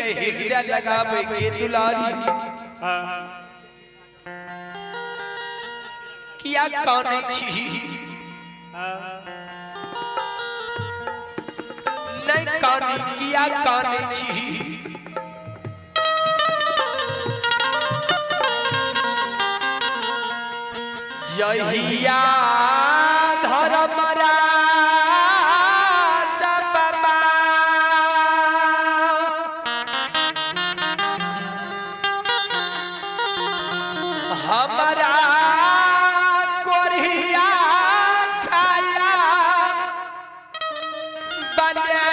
के हृदय लगावे के दुलारी किया कानै छी नहीं कानी किया कानै छी जहिया धर्मराज बाबा हमरा कोरिया खाया बने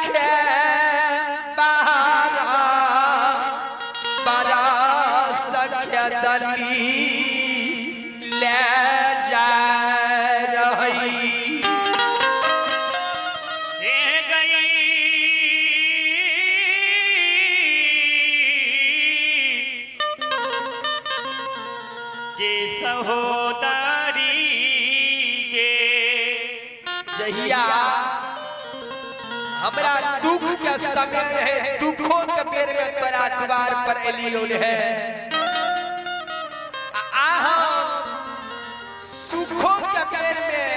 के बारा बड़ा सख्य दली ले जा रही हे गई जे सहोदारी गे जहिया हमरा दुख के समय रहे दुखों के बेर में तोरा द्वार पर एलियो रहे आ सुखों के बेर में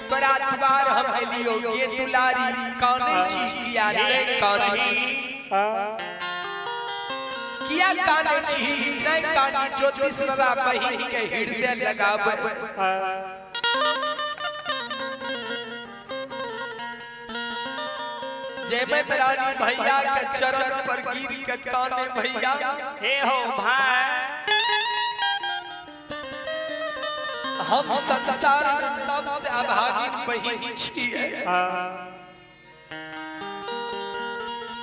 तोरा द्वार हम एलियो ये दुलारी काने छी किया नहीं काने किया काने छी नहीं काने ज्योतिष बाबा बहिन के हृदय लगावे। जय रानी भैया के चरण पर गिर के काने भैया हे हो भाई हम संसार में सबसे अभागिन बहिन छियै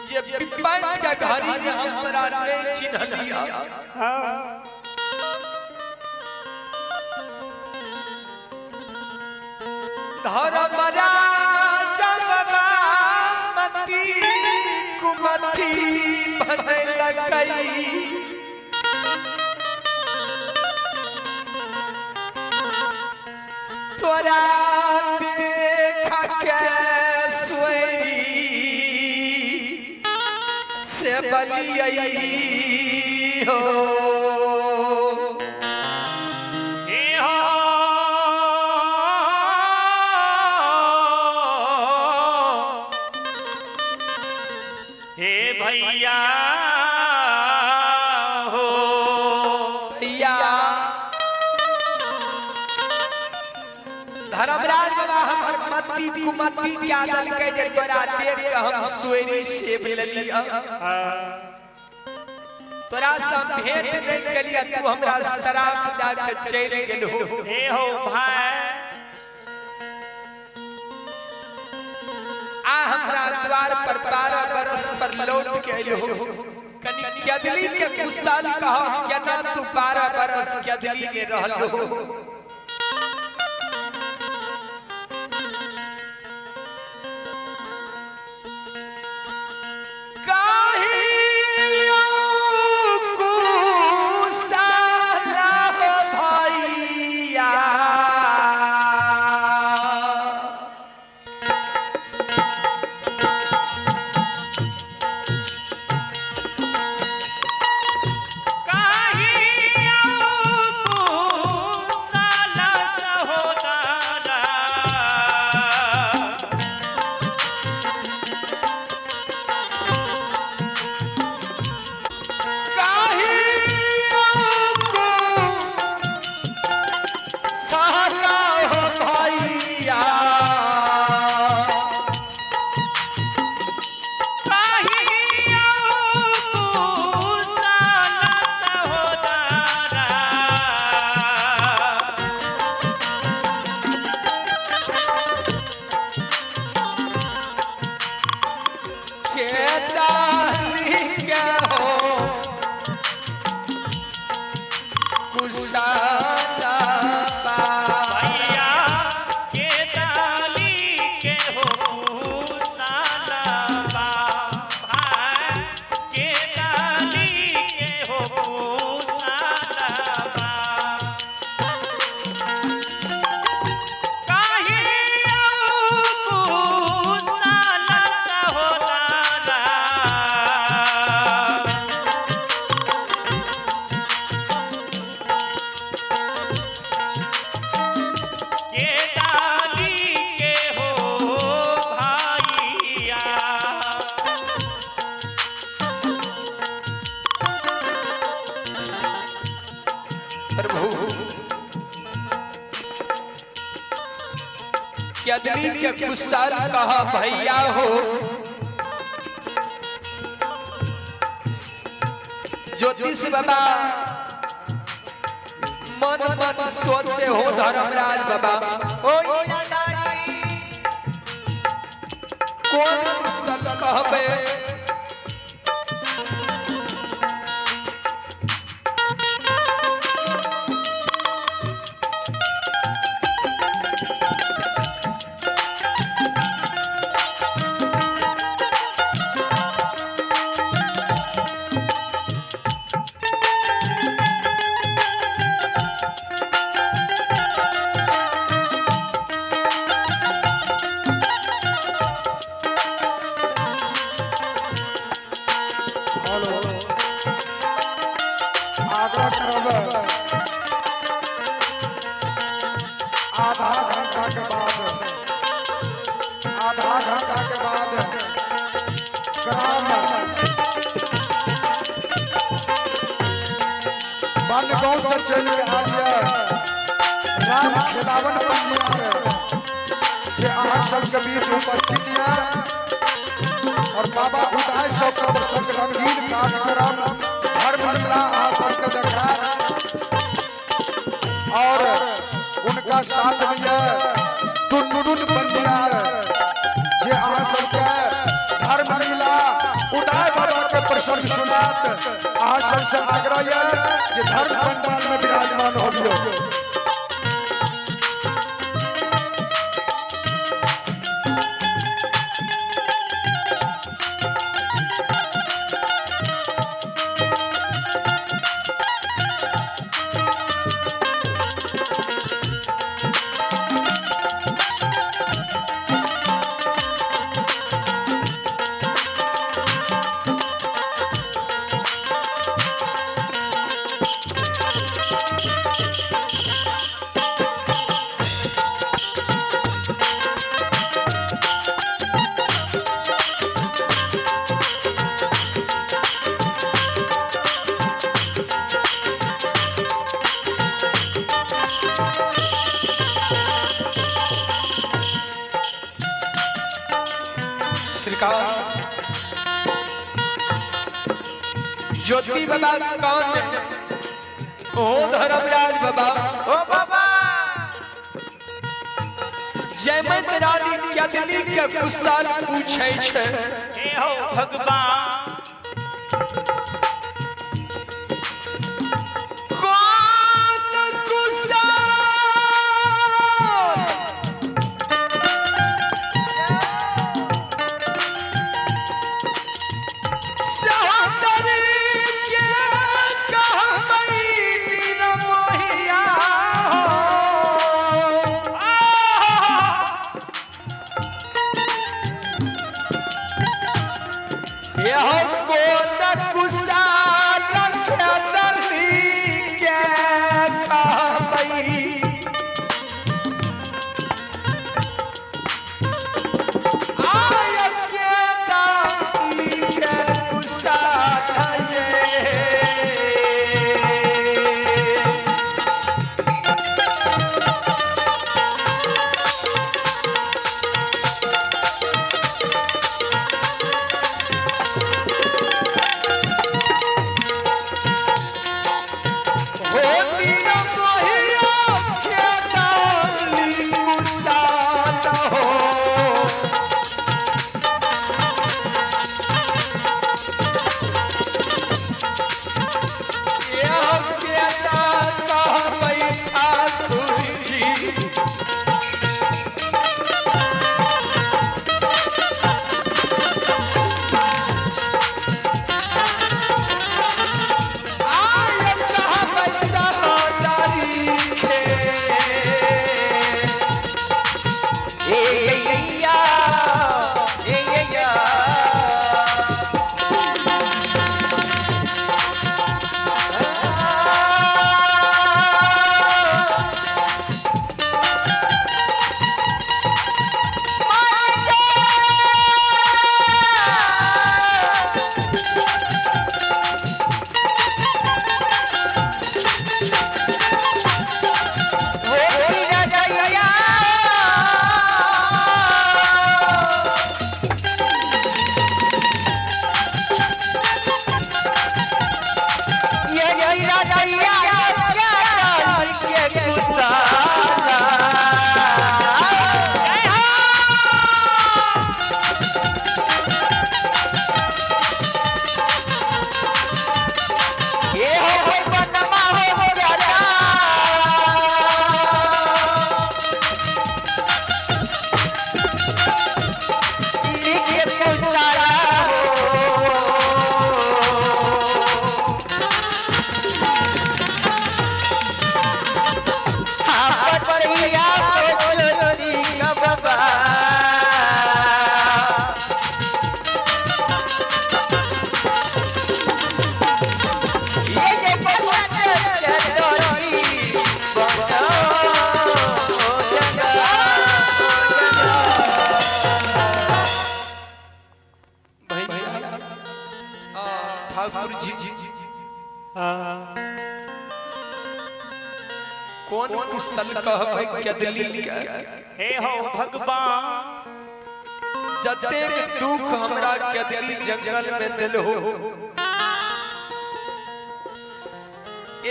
जे विपत के घड़ी में हम तोरा नहीं चिन्हलिया। धर्मराज बाबा मती कुमती बनलकई तोरा देख के सोरी से बलियई हो हे हो हे भैया हो भैया धर्मराज बाबा हमर मती कुमती क्या दलकै जे तोरा देख के हम सोरी सेब लेलियऽ तोरा से हम भेंट नहीं केलियऽ तू हमरा शराब दऽ के चलि गेलहो। हे हो भाई आ हमरा द्वार पर 12 बरस पर लौट के अयलहो कनी कदली के कुशल कह केना तू 12 बरस कदली में रहलहो। कुशल भैया क्यादली के कुशल कह भैया हो। ज्योतिष बाबा मन मन सोचे हो धर्मराज बाबा ओ लीलाधारी कौन कुशल कहबे। हेलो, आग्रह करब आधा घंटा के बाद, आधा घंटा के बाद ग्राम बनगांव से चल के आलिए राम खेलावन पंडित जे अहाँ सबके बीच उपस्थित यऽ और बाबा उदय सब सब रंगीन कार्यक्रम धर्म लीला अहाँ सबके देखा और उनका साथ में ये टुनटुन पंजियार जे अहाँ सबके धर्म लीला उदय बाबा के प्रसंग सुनात। अहाँ सबसे आग्रह यऽ जे धर्म पंडाल में विराजमान होबियो। श्रीकांत ज्योति बाबा कौन है? ओ धर्मराज बाबा ओ बाबा जयमत रानी क्यादली के कुशल पूछे छे। हे हो भगवान कौन कुशल सहोदर के कहबै निरमोहिया हो। यह कोन कुशल खेदली के कहबै आय के दाली के कुशल ये। हो निरमोहिया खेदली कुशल हो। यह केना कहबै ठाकुर जी। ठाकुर जी कौन कुशल कहबै कदली के। हे हो भगवान। जतेक दुख हमरा कदली जंगल में दिल हो,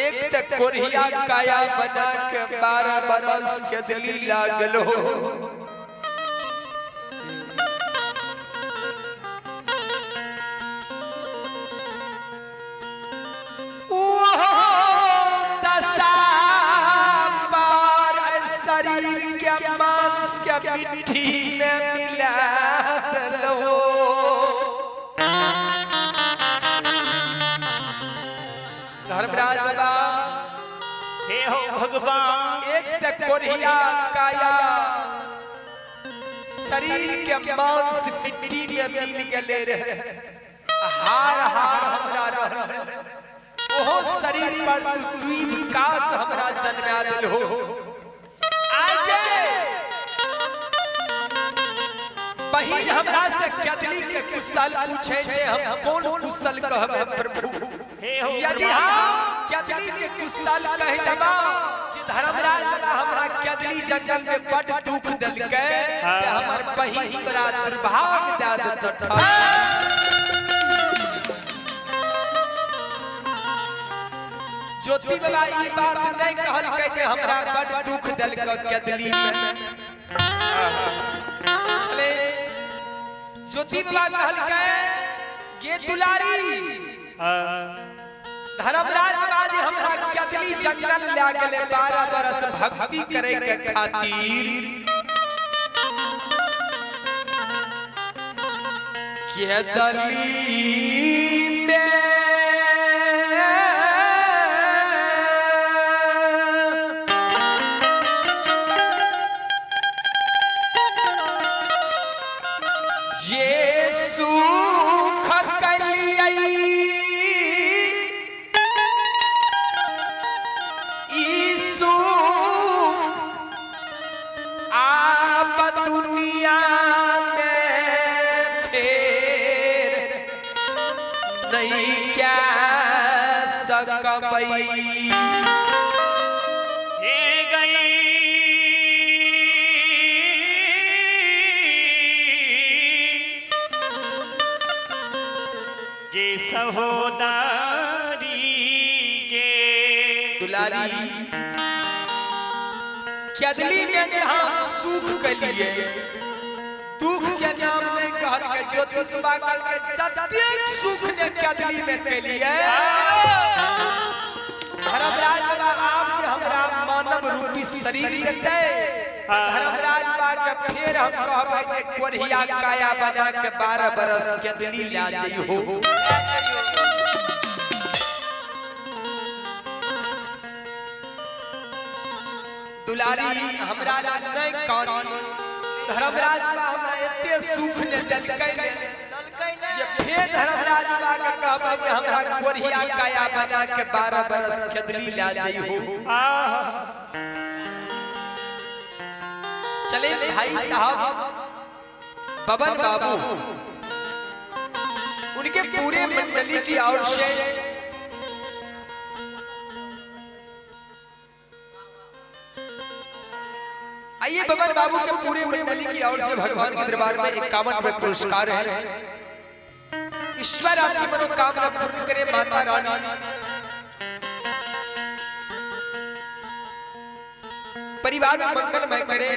एक त कोरिया काया बना के 12 बरस कदली लागल हो। शरीर के मांस के मिट्टी में मिला दिलो। धर्मराज बाबा हे हो भगवान। एक त कोरिया काया शरीर के मांस मिट्टी में मिल गले रहे, हार हार हमरा रह, ओहो शरीर पर तू द्वीप काश हमरा जन्मा दिल हो। बहिन हमरा से कदली के कुशल पूछे छे, हम कौन कुशल कहबे प्रभु? यदि हम कदली के कुशल कह देबा कि धर्मराज हमरा कदली जंगल में बड़ दुख देलकै, ते हमर बहिन तोरा दुर्भाग दे देत। ज्योति बाबा ई बात नहीं कहलकै जे हमरा बड़ दुख देलकै कदली में। चले ज्योति बाबा कहलकै गे दुलारी, धर्मराज बाबा जे हमरा कदली जंगल ला गेले 12 बरस भक्ति करे के खातिर, कदली में जे सुख कलियै ई सुख आप दुनिया में फेर नहीं क्या सकबै। हे गई गे सहोदारी गे दुलारी, कदली में जहाँ सुख के लिए दुख के नाम नहीं कहल के ज्योतिष बाबा कहल के जतेक सुख ने कदली में के लिए धर्मराज बाबा आप जे हमरा मानव रूपी शरीर देते, धर्मराज बाबा के फेर हम कहबै जे कोरिया काया बना के 12 बरस कदली ला जइहो। दुलारी हमरा ला नहीं कान, धर्मराज बा हमरा एते सुख ने देलकै ने जे फेर धर्मराज बा के कहबै जे हमरा कोरिया काया बना के 12 बरस कदली ला जइहो। चले भाई साहब बबन बाबू उनके पूरे मंडली की ओर से आइए बबन बाबू के पूरे मंडली की ओर से भगवान के दरबार में 51 रुपए पुरस्कार है। ईश्वर आपकी मनोकामना पूर्ण करे माता रानी। परिवार में मंगलमय करे।